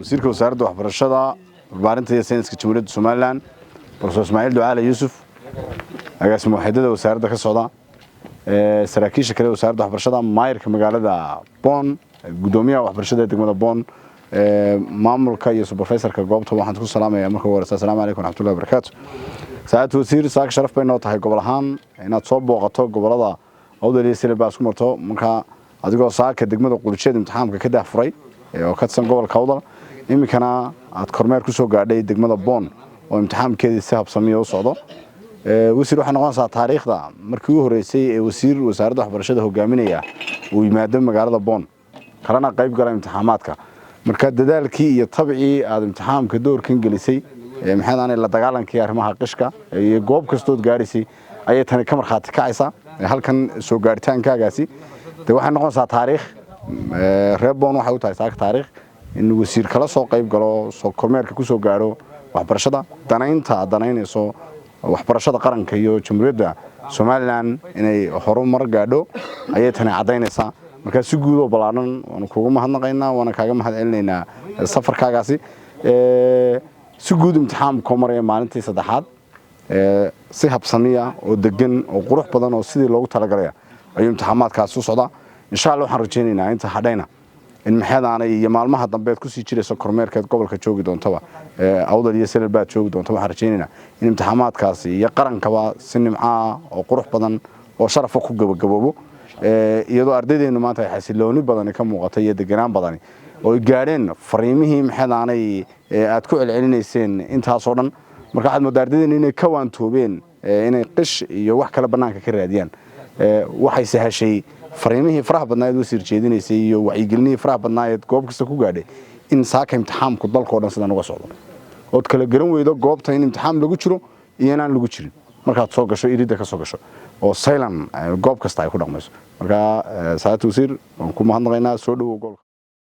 Wasiirka Wasaaradda Waxbarashada, Barbaarinta iyo Sayniska Jamhuuriyadda Somalilan, Professor Ismaaciil Ducaale Yuusuf, agaasimo waxeedada wasaaradda ka socda, saraakiisha kale wasaaradda waxbarashada, maayirka magaalada Boon, gudoomiyaha waxbarashada ee degmada Boon, maamulka iyo supervisorka goobta, waxaan ku salaamayaa marka ugu horeysa: Asalaamu calaykum waraxmatullahi wabarakaatu. Saacad wasiir, saaka sharaf bay noo tahay gobol ahaan inaad soo booqato gobolada Awdal iyo Selel baa isku marto. Marka adigoo saaka degmada Qulujeed imtixaamka ka daahfuray oo ka tirsan gobolka Awdal, iminkana aad kormeer ku soo gaadhay degmada Boon oo imtixaamkeedii si habsamiya u socdo, wasiir, waxay noqonaysaa taariikhda markii ugu horreysay ee wasiir wasaaradda waxbarashada hogaaminaya uu yimaado magaalada Boon, kalena qayb gala imtixaamaadka. Marka dadaalkii iyo tabcii aad imtixaamka doorkan gelisay, maxay la dagaalankii arrimaha qishka iyo goob kastood gaadhaysay, ayay tani ka markhaati kacaysaa. Halkan soo gaaritaankaagaasi dee waxay noqonaysaa taariikh. Reer Boon waxay u tahay saaka taariikh in wasiir kala soo qayb galo, soo kormeerka ku soo gaadho waxbarashada, danaynta aad danaynayso waxbarashada qaranka iyo Jamhuuriyadda Somalilan inay horumar gaadho ayay tani caddaynaysaa. Markaa si guud oo ballaadhan waanu kugu mahadnaqaynaa, waana kaaga mahad celinaynaa safarkaagaasi. Si guud imtixaamkoo maraya maalintii saddexaad si habsamiya oo degan oo qurux badan oo sidii loogu talagalaya ayuu imtixaamaadkaasi u socdaa. Insha Allah waxaan rajaynaynaa inta hadhayna in maxeedaanay iyo maalmaha dambeed kusii jiraysa kormeerkeed gobolka joogi doontaba, Awdal iyo Selel baad joogi doonta, waxaan rajaynaynaa in imtixaamaadkaasi iyo qarankaba si nimcaa oo qurux badan oo sharafa ku gabagaboobo, iyadoo ardaydeennu maanta ay xasilooni badani ka muuqatay iyo deganaan badani oo ay gaadheen fariimihii maxeedaanay aad ku celcelinayseen intaasoo dhan. Marka waxaad moodaa ardaydeenu inay ka waantoobeen inay qish iyo wax kale bannaanka ka raadiyaan. Waxay sahashay fariimihii faraha badnaa eed wasiir jeedinaysay iyo wacyigelinihii faraha badnaa eed goob kasta ku gaadhay in saaka imtixaamku dalkao dhan sidaan uga socdo, ood kala garan weydo goobta in imtixaam lagu jiro iyo inaan lagu jirin markaad soo gasho, iridda ka soo gasho, oo saylan goob kasta ay ku dhaqmayso. Marka saacadda wasiir waan ku mahadnaqaynaa. Soo dhowow gobolka.